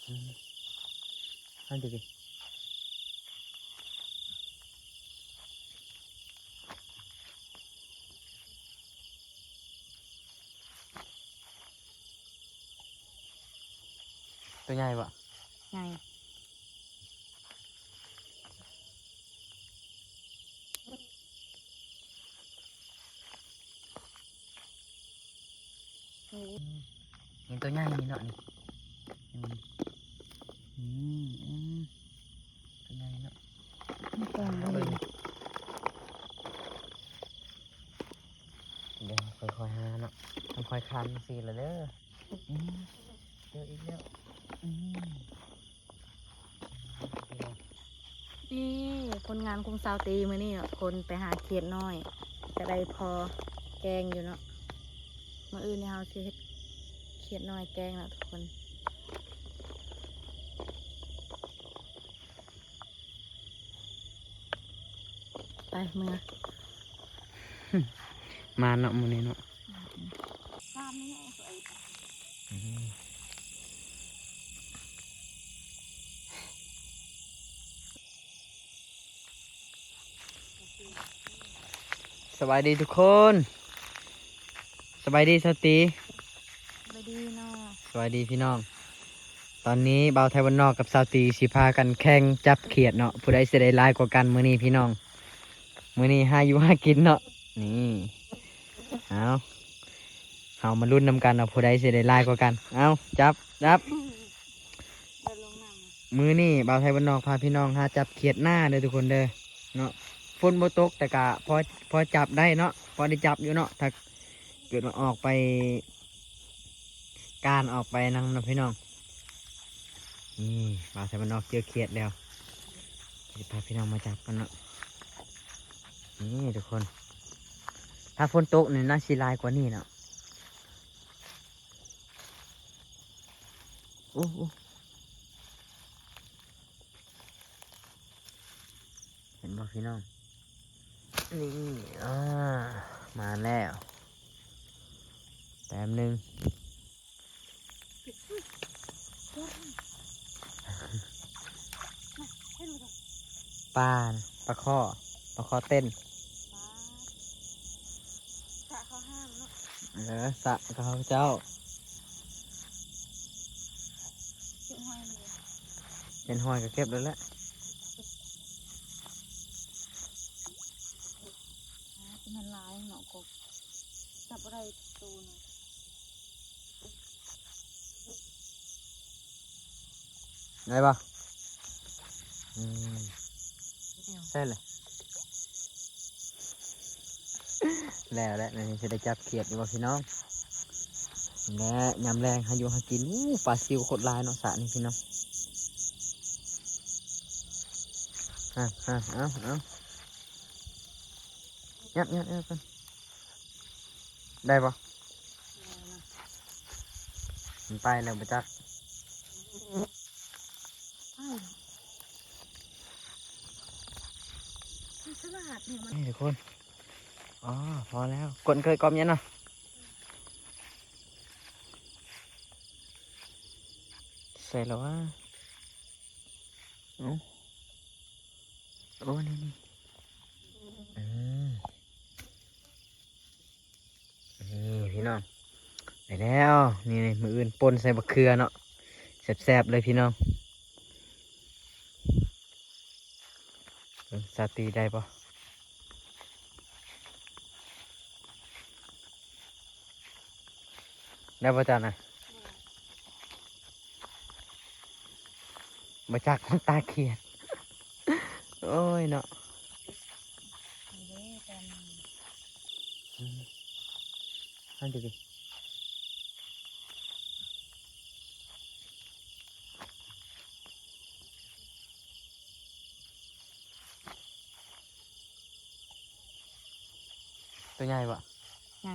ເອົາ ເອົາ ເອົາ ເອົາ ຕົວໃຫຍ່ບໍ່? ໃຫຍ່. ນີ້ຕົວໃຫຍ່ນີ້ເນາະ ນີ້ ອືມ ອືມ ຕົວໃຫຍ່ເນາະ ມັນກວ້າງເລີຍ. ເບິ່ງ ດຽວຄ່ອຍໆຫາເນາະ ຄ່ອຍໆຄັນຊີ້ລະເດີ. ອືມ ເຈີອີກແລ້ວ. ອືມ ນີ້ຜົນງານຂອງສາວຕີມື້ນີ້ເນາະ ຄົນໄປຫາຂຽດນ້ອຍ ກະໄດ້ພໍແກງຢູ່ເນາະ. ມື້ອື່ນນີ້ເຮົາຊິເຮັດຂຽດນ້ອຍແກງເນາະທຸກຄົນ. ໄປເມືອ ມາເນາະ ມື້ນີ້ເນາະ. ສະບາຍດີທຸກຄົນ ສະບາຍດີສາວຕີ. ສະບາຍດີເນາະ ສະບາຍດີພີ່ນ້ອງ. ຕອນນີ້ບ່າວໄທບ້ານນອກກັບສາວຕີຊິພາກັນແຂ່ງຈັບຂຽດເນາະ ຜູ້ໃດຊິໄດ້ຫຼາຍກວ່າກັນມື້ນີ້ພີ່ນ້ອງ. ມື້ນີ້ຫາຢູ່ຫາກິນເນາະ ນີ້ ເອົາ ເຮົາມາລຸ້ນນຳກັນເນາະ ຜູ້ໃດຊິໄດ້ຫຼາຍກວ່າກັນ. ເອົາ ຈັບ ຈັບ. ມື້ນີ້ບ່າວໄທບ້ານນອກພາພີ່ນ້ອງຫາຈັບຂຽດໜ້າເດີທຸກຄົນເດີເນາະ. ຝົນບໍ່ຕົກແຕ່ກະພໍ ພໍຈັບໄດ້ເນາະ ພໍໄດ້ຈັບຢູ່ເນາະ ຖ້າເກີດວ່າອອກໄປ ການອອກໄປນຳເນາະພີ່ນ້ອງ. ນີ້ບ່າວໄທບ້ານນອກເຈີຂຽດແລ້ວ ຊິພາພີ່ນ້ອງມາຈັບກັນເນາະ. ນີ້ທຸກຄົນ ຖ້າຝົນຕົກນີ້ໜ້າຊິຫຼາຍກວ່ານີ້ເນາະ. ໂອ້ ໂອ້ ເຫັນບໍ່ພີ່ນ້ອງ ນີ້ ອ່າ ມາແລ້ວ ແຕ້ມໜຶ່ງ. ປາ ປາຄໍ່ ປາຄໍ່ເຕັ້ນ. ປາ ສະເຂົາຫ້າມເນາະ. ເອີ ສະເຂົາເຈົ້າ ເກັບຫອຍເລີຍ ເຫັນຫອຍກໍເກັບໂລດແຫຼະ. ອ່າ ມັນຫຼາຍເນາະ ກໍຈັບບໍ່ໄດ້ໂຕໜຶ່ງ. ໄດ້ບໍ່? ອືມ ໃຊ່ແຫຼະ ແລ້ວແຫຼະ ນີ້ຊິໄດ້ຈັບຂຽດຢູ່ບໍ່ພີ່ນ້ອງ? ແລະ ຍາມແລງຫາຢູ່ຫາກິນ ອູ້ ປາຊິວໂຄດຫຼາຍເນາະ ສະນີ້ພີ່ນ້ອງ. ອ່າ ອ່າ ເອົາ ເອົາ ຍັບ ຍັບ ຍັບກ່ອນ ໄດ້ບໍ່? ມັນໄປແລ້ວບໍ່ຈັກ ໄປ ມັນສະຫຼາດນີ້ມັນ ນີ້ທຸກຄົນ. ອໍ ພໍແລ້ວ ກົ້ນເຄີຍກອມຍັງເນາະ ໃສ່ແລ້ວຫວາ? ເອົ້າ ໂອ້ ນີ້ ນີ້ ອືມ ນີ້ພີ່ນ້ອງ ໄດ້ແລ້ວ ນີ້ ນີ້ ມື້ອື່ນປົ່ນໃສ່ບັກເຂືອເນາະ ແຊບໆເລີຍພີ່ນ້ອງ. ເບິ່ງສາວຕີໄດ້ບໍ່? ໄດ້ບໍ່ເຈົ້ານະ? ບໍ່ຈັກ ມັນຕາຂຽດ ໂອ້ຍເນາະ. ອືມ ຫັ້ນຕິ ຕິ ຕົວໃຫຍ່ບໍ່? ໃຫຍ່.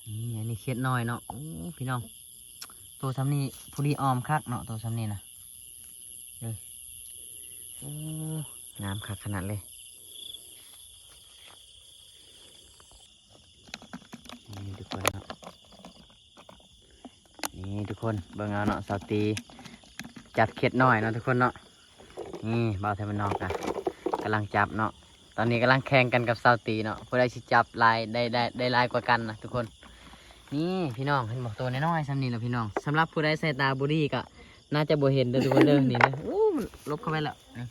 ນີ້ ອັນນີ້ຂຽດນ້ອຍເນາະ. ໂອ້ ພີ່ນ້ອງ ໂຕຊ່ຳນີ້ພໍດີອອມຄັກເນາະ ໂຕຊ່ຳນີ້ນະ. ເອີ ໂອ້ ງາມຄັກຂະໜາດເລີຍ. ນີ້ທຸກຄົນເບິ່ງເອົາເນາະ ສາວຕີຈັບເຂດນ້ອຍເນາະທຸກຄົນເນາະ. ນີ້ບ່າວໄທບ້ານນອກກະກຳລັງຈັບເນາະ. ຕອນນີ້ກຳລັງແຂ່ງກັນກັບສາວຕີເນາະ ຜູ້ໃດຊິຈັບຫຼາຍ ໄດ້ ໄດ້ ໄດ້ຫຼາຍກວ່າກັນນະທຸກຄົນ. ນີ້ພີ່ນ້ອງເຫັນບໍ່ ໂຕນ້ອຍໆສ່ຳນີ້ລະພີ່ນ້ອງ. ສຳລັບຜູ້ໃດສາຍຕາບໍ່ດີກະໜ້າຈະບໍ່ເຫັນເດີທຸກຄົນເດີ. ນີ້ເດີ ໂອ້ ມັນຫຼົບເຂົ້າໄປແລ້ວນີ້.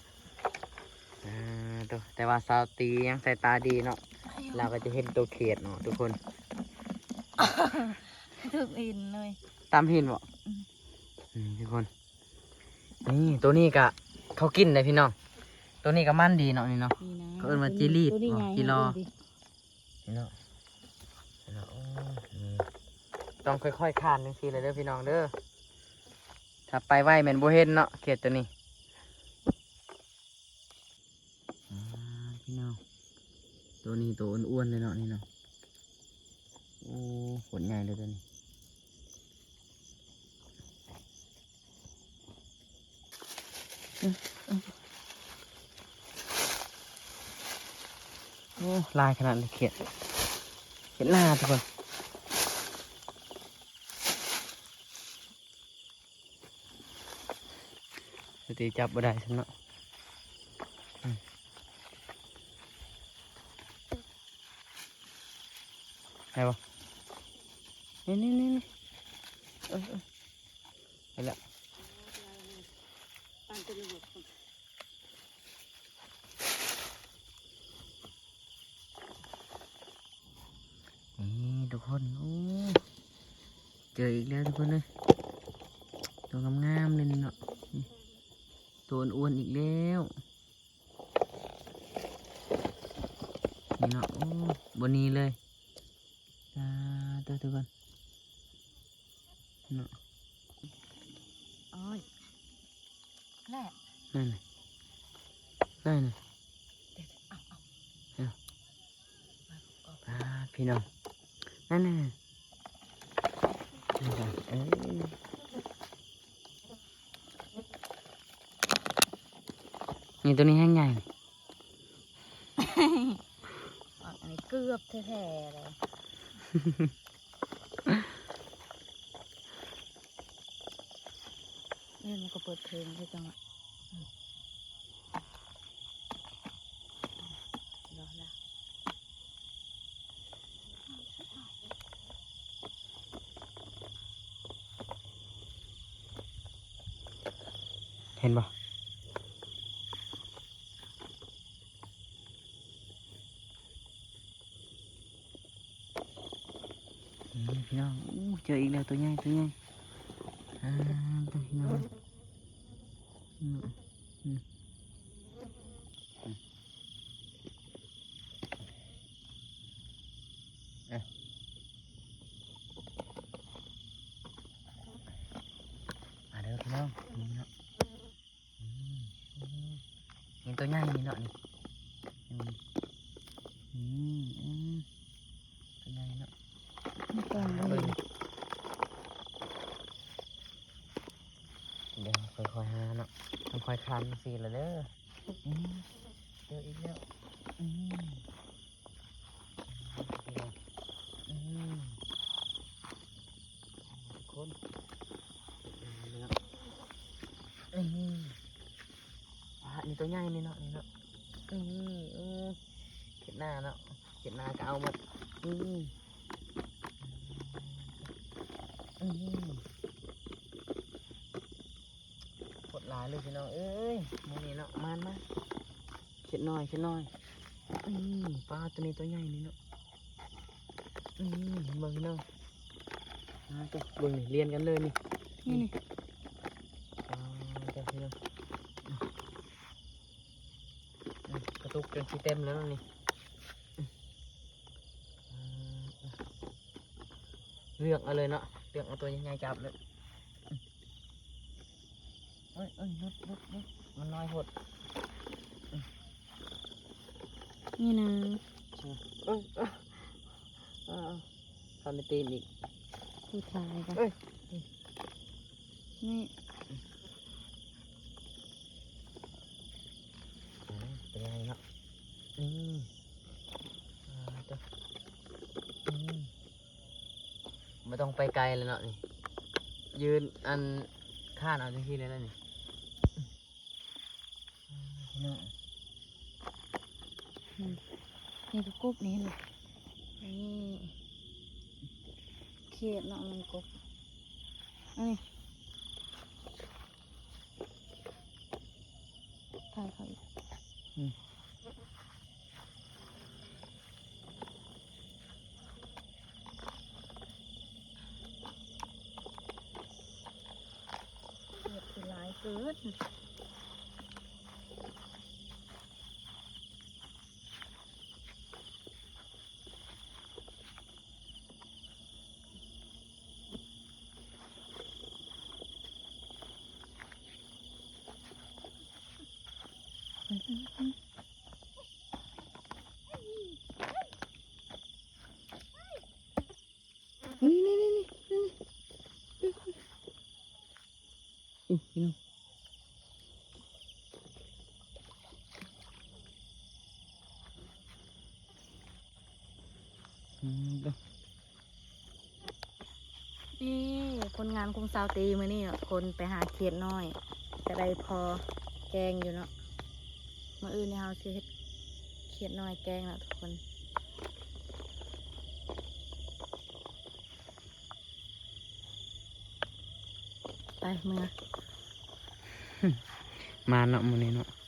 ອ່າ ໂຕ ແຕ່ວ່າສາວຕີຍັງສາຍຕາດີເນາະ ລາວກໍຈະເຫັນໂຕເຂດເນາະທຸກຄົນ. ຖືກເຫັນເລີຍ ຕຳເຫັນບໍ່? ອືມ ນີ້ທຸກຄົນ. ນີ້ ໂຕນີ້ກະເຂົາກິນໄດ້ພີ່ນ້ອງ. ໂຕນີ້ກະມັນດີເນາະ ນີ້ເນາະ ນີ້ນະ ເຂົາເອີ້ນວ່າຈີລີດ ໂຕນີ້ ບໍ່ ໃຫຍ່ ຈີລໍ ເບິ່ງດິ ນີ້ເນາະ ນີ້ເນາະ. ໂອ້ ນີ້ ຕ້ອງຄ່ອຍໆຄານຈັ່ງຊີ້ແຫຼະເດີພີ່ນ້ອງເດີ. ຖ້າໄປໄວແມ່ນບໍ່ເຫັນເນາະ ເຂດໂຕນີ້. ອ່າ ພີ່ນ້ອງ ໂຕນີ້ໂຕອ້ວນໆເລີຍເນາະ ນີ້ເນາະ. ໂອ້ ໂຄດໃຫຍ່ເລີຍໂຕນີ້. ໂອ້ ຫຼາຍຂະໜາດເລີຍ ເຂດ ເຂດນາທຸກຄົນ. ສາວຕີຈັບບໍ່ໄດ້ຊ້ຳເນາະ. ອືມ ໄດ້ບໍ່? ນີ້ໆໆໆ ເອີໆ ໄດ້ແລ້ວ. ນີ້ທຸກຄົນ ໂອ້ ເຈີອີກແລ້ວທຸກຄົນເອີຍ ໂຕງາມໆເລີຍນີ້ເນາະ. ໂຕອ້ວນໆອີກແລ້ວ ນີ້ເນາະ. ໂອ້ ບໍ່ໜີເລີຍ ສາທຸທຸກຄົນເນາະ. ໂອ້ຍ ແຫຼະ ນັ້ນນະ ນັ້ນນະ ເອົາ ເອົາ ເອົາ ອ່າ ພີ່ນ້ອງ ນັ້ນນະ ນັ້ນນະ ເອີ ນີ້ ໂຕນີ້ແຮງໃຫຍ່. ອັນນີ້ເກືອບແທ້ໆເລີຍ. ນີ້ມັນກໍເປີດເພງຄືກັນລະ. ອືມ ລອລະ ເຫັນບໍ່? ນີ້ພີ່ນ້ອງ ໂອ້ ເຈີອີກແລ້ວ ໂຕໃຫຍ່ ໂຕໃຫຍ່. ອ່າ ໂຕພີ່ນ້ອງ ອືມ ອືມ ອ່ະ ມາເດີພີ່ນ້ອງ ນີ້ເນາະ. ອືມ ອືມ ນີ້ໂຕໃຫຍ່ນີ້ເນາະນີ້. ອືມ ອືມ ອືມ ໂຕໃຫຍ່ເນາະ. ມັນກວ້າງເລີຍ ດຽວຄ່ອຍໆຫາເນາະ ຕ້ອງຄ່ອຍຄານຈັ່ງຊີ້ລະເດີ. ອືມ ເຈີອີກແລ້ວ. ອືມ ອືມ ທຸກຄົນ ອືມ ອ່າ ນີ້ໂຕໃຫຍ່ນີ້ເນາະ ນີ້ເນາະ. ອືມ ເຂດໜ້າເນາະ ເຂດໜ້າກໍເອົາໝົດ. ອືມ ອືມ ໂຄດຫຼາຍເລີຍພີ່ນ້ອງເອີຍ ມື້ນີ້ເນາະ. ມາ ມາ ເຂດນ້ອຍ ເຂດນ້ອຍ. ອືມ ປາ ໂຕນີ້ໂຕໃຫຍ່ນີ້ເນາະ. ອືມ ເບິ່ງພີ່ນ້ອງ ອ່າ ເບິ່ງນີ້ ລຽນກັນເລີຍນີ້ ນີ້ ນີ້ ອ່າ ເບິ່ງພີ່ນ້ອງ ອືມ ກະຕຸກຈົນຊິເຕັມແລ້ວນີ້. ອືມ ເລືອກເອົາເລີຍເນາະ ເລືອກເອົາໂຕໃຫຍ່ໆຈັບເລີຍ. ເອີຍ ເອີຍ ຫຼຸດ ຫຼຸດ ຫຼຸດ ມັນນ້ອຍໂພດ. ນີ້ນະ ເອີຍ ເອີຍ ເອີຍ ເອີຍ ຄັນໄປຕີນອີກ ຜູ້ຊາຍກໍ ເອີຍ ນີ້ ອືມ ເປັນໄງເນາະ ນີ້ ອ່າ ໂຕ ນີ້ ບໍ່ຕ້ອງໄປໄກແລ້ວເນາະນີ້. ຢືນອັນ ຄານເອົາຈັ່ງຊີ້ໄດ້ແລ້ວນີ້ ພີ່ນ້ອງ. ອືມ ນີ້ກໍກົບນີ້ ເຫັນບໍ່? ນີ້ ເຂດເນາະ ມັນກົບ ອັນນີ້ ຖ່າຍເຂົາອີກ ອືມ. ເຂດຄືຫຼາຍເກີນ. ນີ້ ນີ້ ນີ້ ນີ້ ນີ້ ອຸ້ຍ ພີ່ນ້ອງ ອືມ ນີ້ຜົນງານຂອງສາວຕີມື້ນີ້ເນາະ ຄົນໄປຫາເຂດນ້ອຍ ກໍໄດ້ພໍແກງຢູ່ເນາະ. ມື້ອື່ນນີ້ເຮົາຊິເຮັດເຂດນ້ອຍແກງເນາະທຸກຄົນ. ໄປເມືອ ມາເນາະ ມື້ນີ້ເນາະ.